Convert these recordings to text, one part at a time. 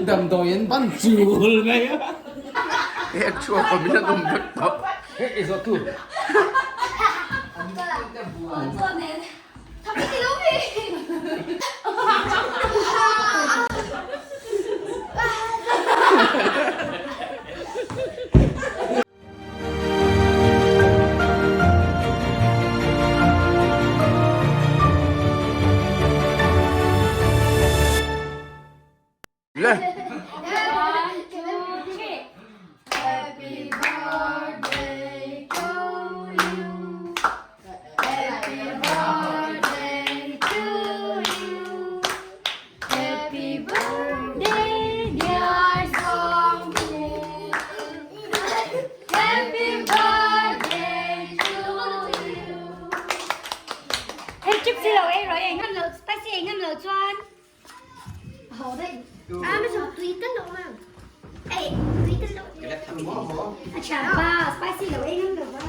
Damdawi an ban chul mai a. Ek chhuak awm in an awm vek tawh. Hei zawh tu. Le. Happy birthday to you. Happy birthday to you. Happy birthday dear Sawmpu. Happy birthday to you. Hei chips hi lo ei rawh ei ngam loh spicy ei ngam loh chuan a ho daih. A mi zawh tui ta loh mang. Ei tui ta loh. A thiam pa spicy lo ei ngam loh va.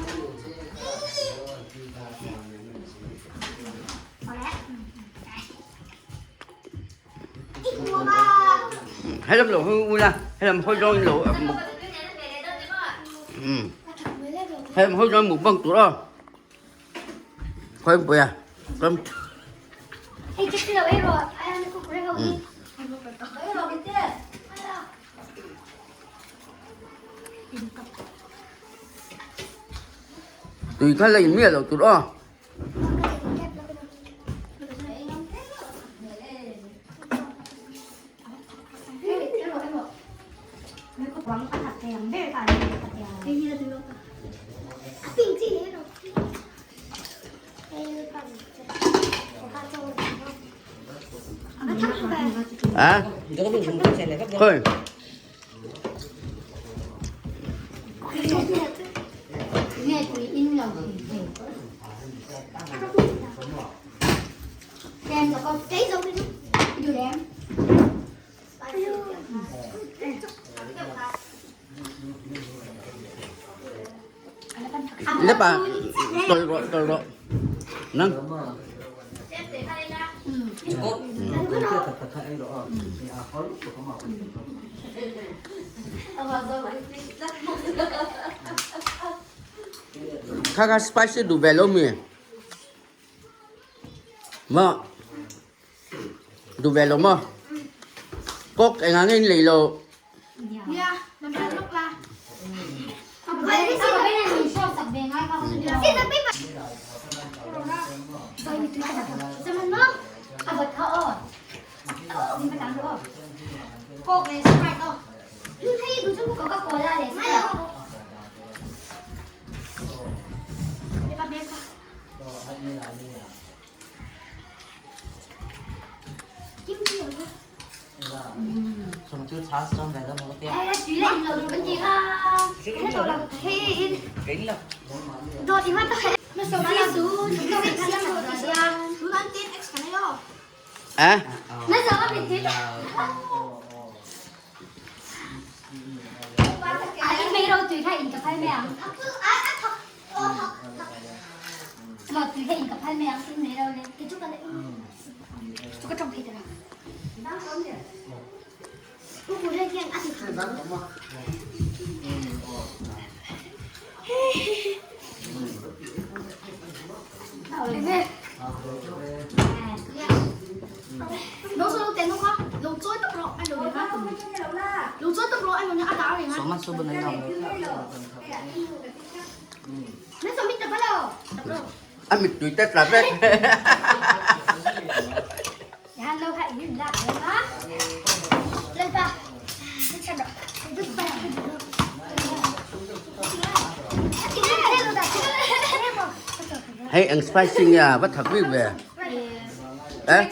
Hei lam lo hu la, hei lam hawi dawn lo hei lam hawi dawn mukbang tur aw. Khawi pui a, ram. Tui kha la in miah lo tur aw. À? Khơi. Lep ah tawlh rawh tawlh rawh nang. Kha kha spicy duh ve lo mi? Maw? Duh ve lo maw? Coke engah nge in lei lo? À? A mittui te tla vek. Hei eng spicy nge a va thak bik ve. Eh?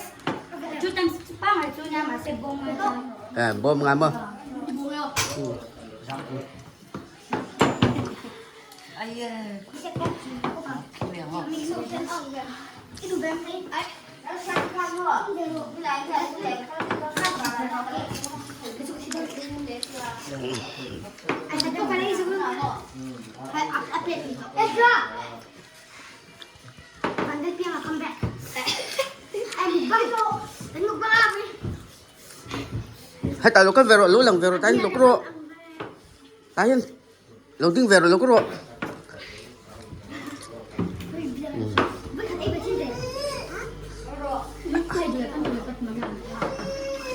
Eh, bawm ngai maw? Hetah lo kal ve rawh, lo lang ve rawh, tah hian lo kal rawh. Tah hian lo ding ve rawh, lo kal rawh.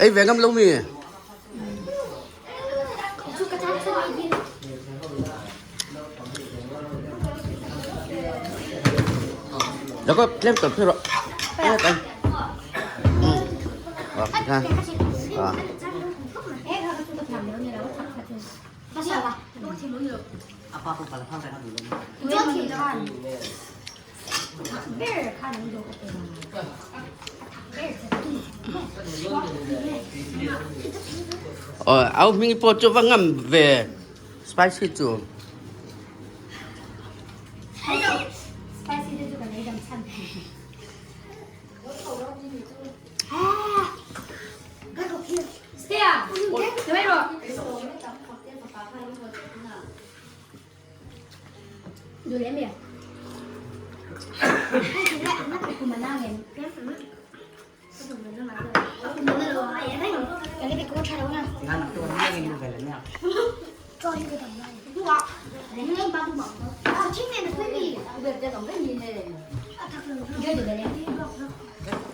Ei ve ngam lo mi. Lo kal tlem tawp phei rawh. Au hming pawh chu va ngam ve spicy chu.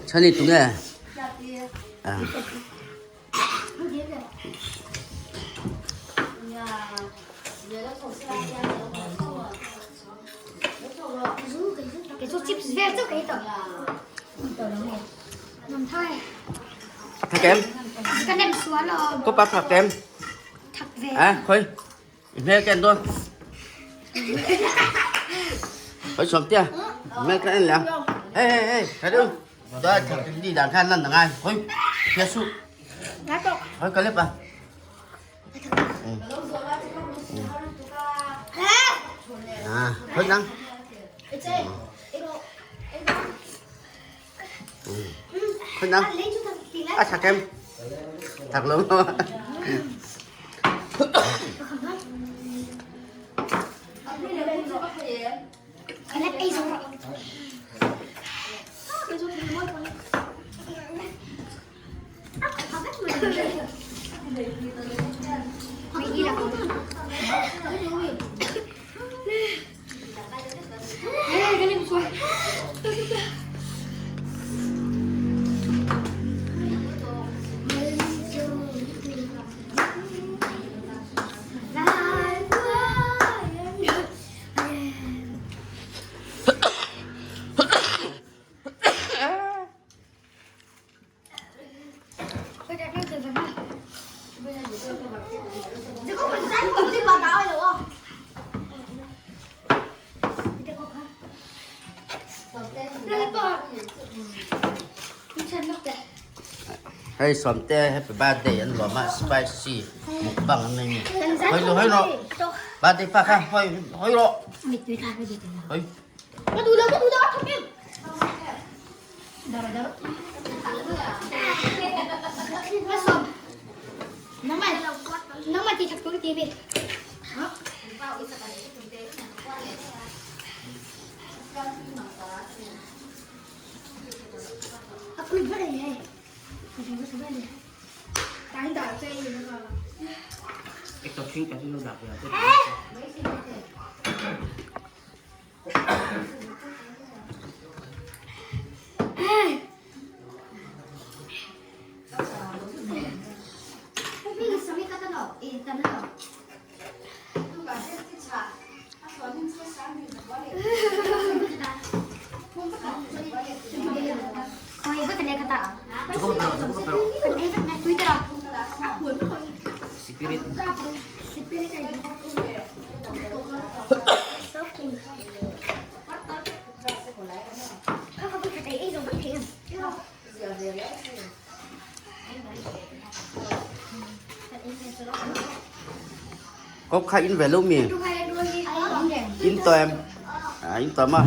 Chhani tunge? Thak em? Có ba thak em? À, khôi. Hmel ka en dawn. Khoi sawm tia. Hmel ka en leh ang. Hey hey hey, tha deuh. Dai thak ni dan khan lan angai. Khoi. Hia su. Khoi ka lep a. À, khoi nang. Khoi nang. A thak em. Thak lo maw? Hei sawmte happy birthday an lawm a spicy mukbang an nei ni hawi lo hawi rawh birthday pa kha hawi hawi rawh hawi Có khai in về lâu mì in tòm em à in tòm à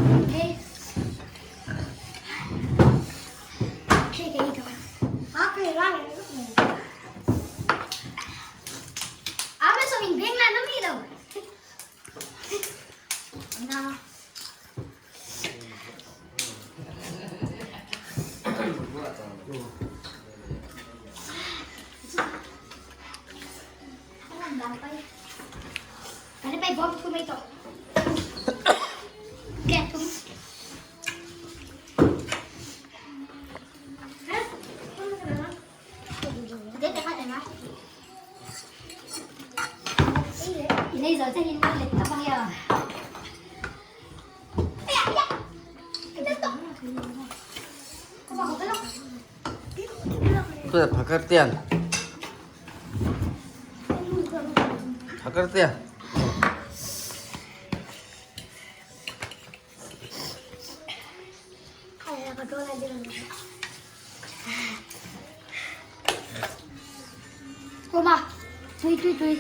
Phakar tian. Phakar tian. Roma, tui tui tui.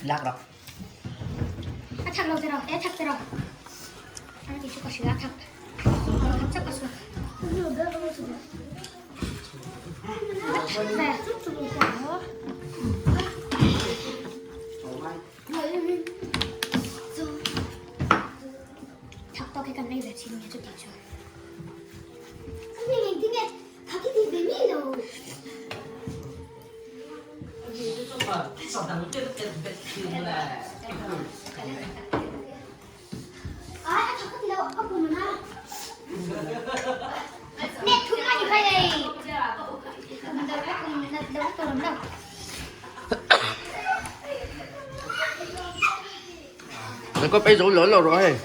Lak rồi. Nó có bé rối lỗi rồi rồi.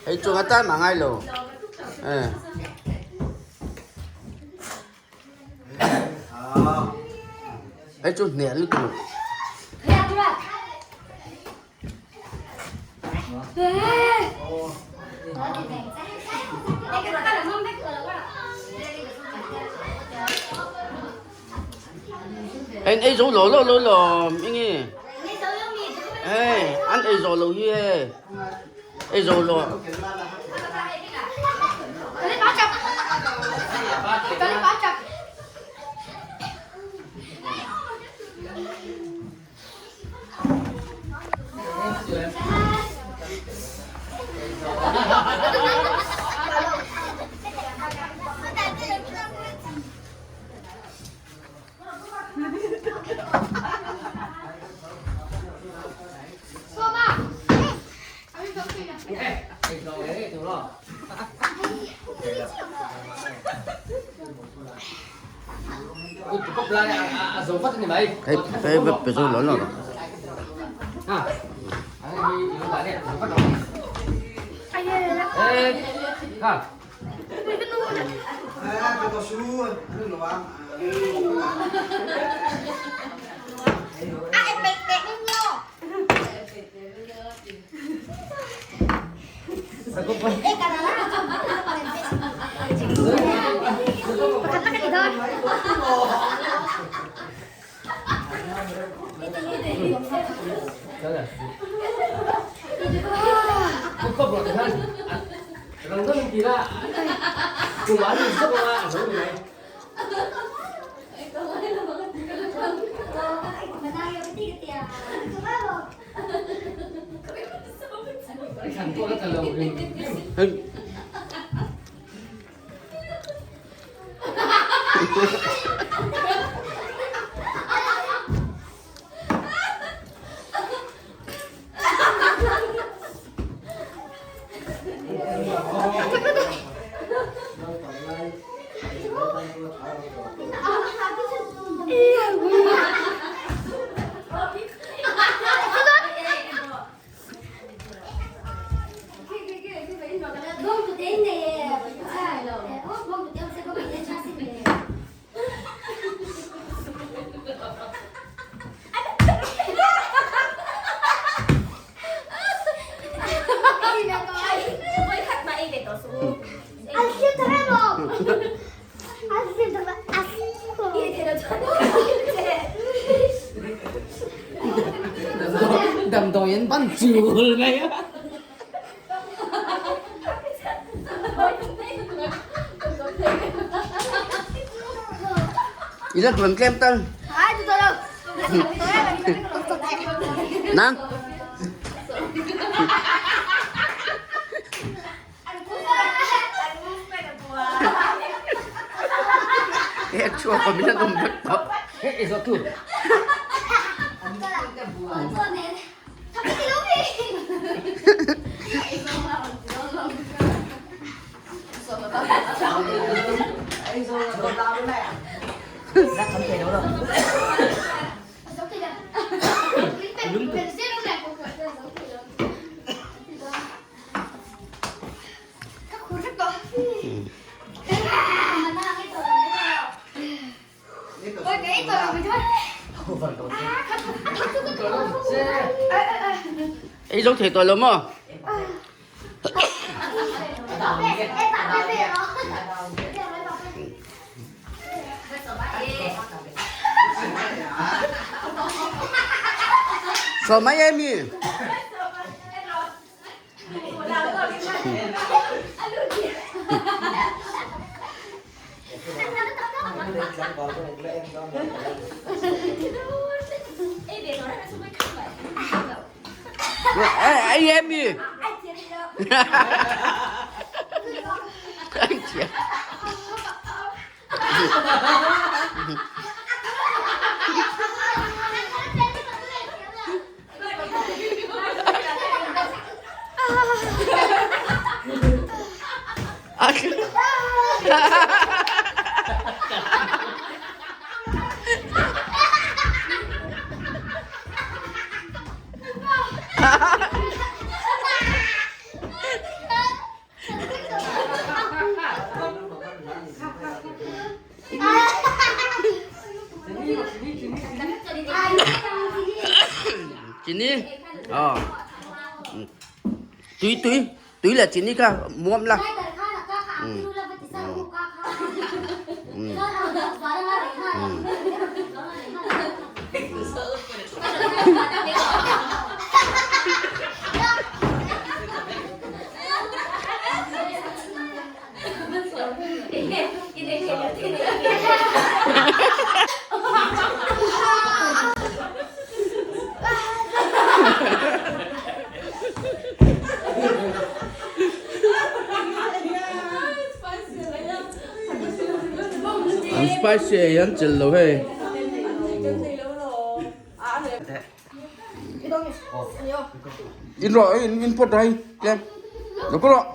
Hei chung atan mà ngay lo. Eh. Hei chung nè lu tu. Anh ấy rủ lỗ lỗ lỗ lỗ anh ấy. Ê, anh ấy rủ lỗ hi ấy rủ lỗ. Cái vật bị rối lớn rồi. Damdawi an ban chul mai a. I la tuan tlem tal. Nang. He chhuak a min an awm vek tawh. Ei zo thei tawh lo maw? Saw mai em mi? Ai em mi? Anh thiam. Chini. Ờ. Tui tui, tui là chini kha, muam la. Ừ. Ừ. Ừ. An spicy ei an chelh lo hei. In rawh in in pawt rawh hei tlem. Lo kal rawh.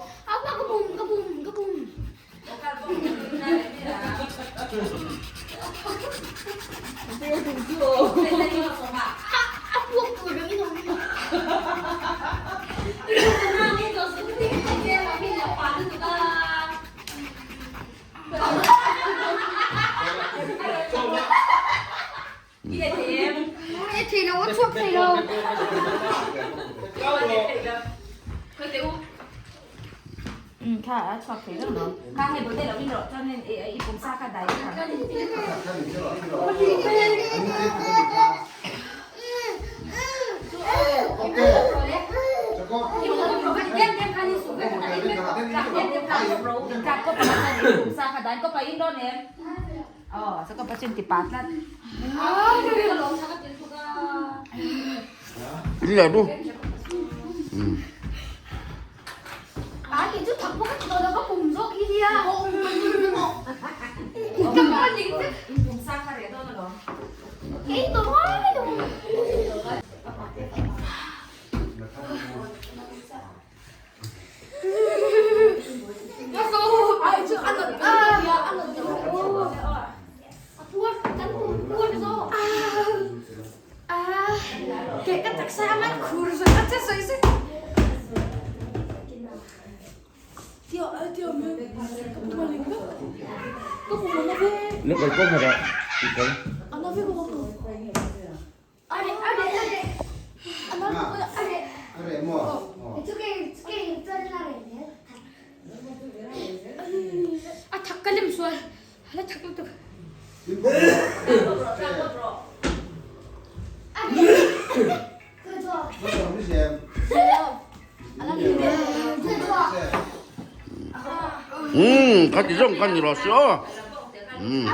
In leh du. Lúc này có hả ạ? Umm kha ti zawng kha ni rawh se aw. Umm.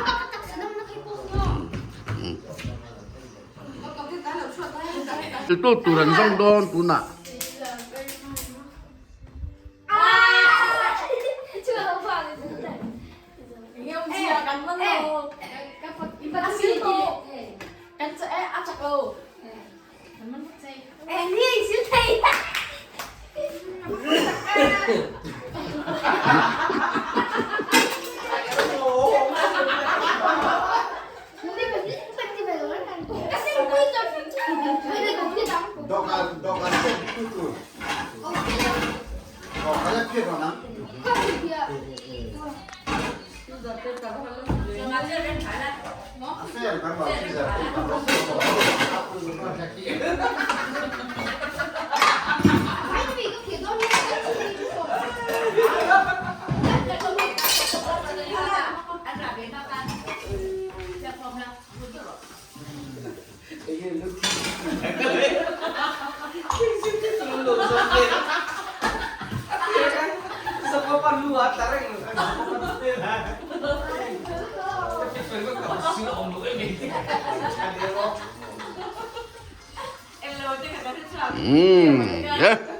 Titu tur an zawng dawn tunah. Umm.